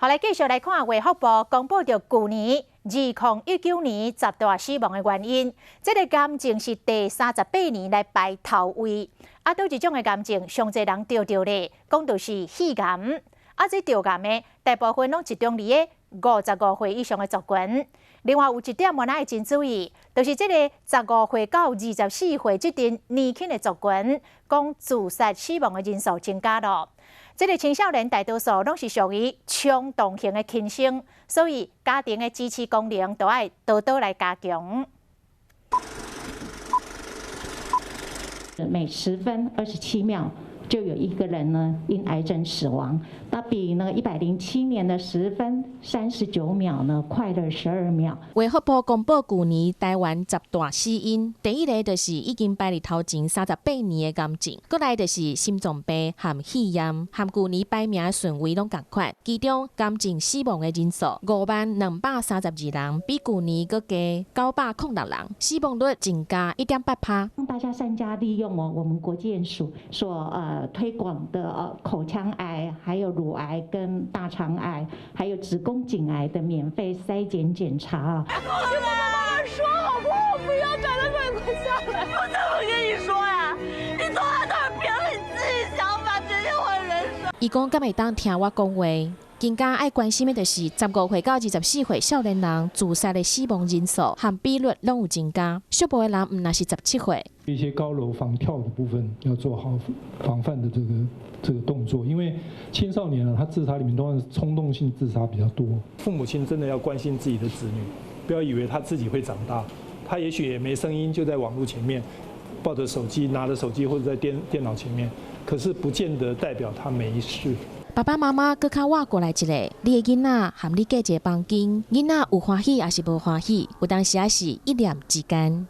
好，來繼續來看衛福部公布著舊年2019年十大死亡的原因，這个癌症是第38年來排頭位。啊，佗一種的癌症上濟人著著咧，講就是肺癌。啊，這著癌的大部分攏集中佇个55歲以上的族群。另外有一點嘛愛真注意，就是這个15歲到24歲這陣年輕的族群，講自殺死亡的人數增加了。這个青少年大多數攏是屬於衝動型的輕生，所以家庭的支持功能都愛多多來加強。每10分27秒就有一個人呢因癌症死亡，那比呢107年的10分39秒呢快了12秒。衛福部公布舊年台灣十大死因，第一个就是已經排佇頭前38年的癌症，閣來就是心臟病和肺炎，和舊年排名順位攏仝款。其中癌症死亡的人數50,232人，比舊年閣加906人，死亡率增加1.8趴。大家善加利用哦，我們國健署所推廣的口腔癌、還有乳癌跟大腸癌，還有子宮頸癌的免費篩檢檢查啊。我跟爸爸媽媽說好不好？不要轉到美國下來。我怎麼跟你說呀？你從來都是憑你自己想法決定我人生。伊講敢會當聽我講話？更加愛關心的就是15歲到24歲少年人自殺的死亡人數和比率攏有增加。小部的人毋但是17歲。一些高樓防跳的部分要做好防範的這個動作，因為青少年啊，他自殺裡面都是衝動性自殺比較多。父母親真的要關心自己的子女，不要以為他自己會長大，他也許也沒聲音，就在網路前面抱著手機、拿著手機或者在電腦前面，可是不見得代表他沒事。爸爸媽媽閣較倚過來一下，你的囡仔和你隔一个房間，囡仔有歡喜抑是無歡喜，有當時仔是一念之間。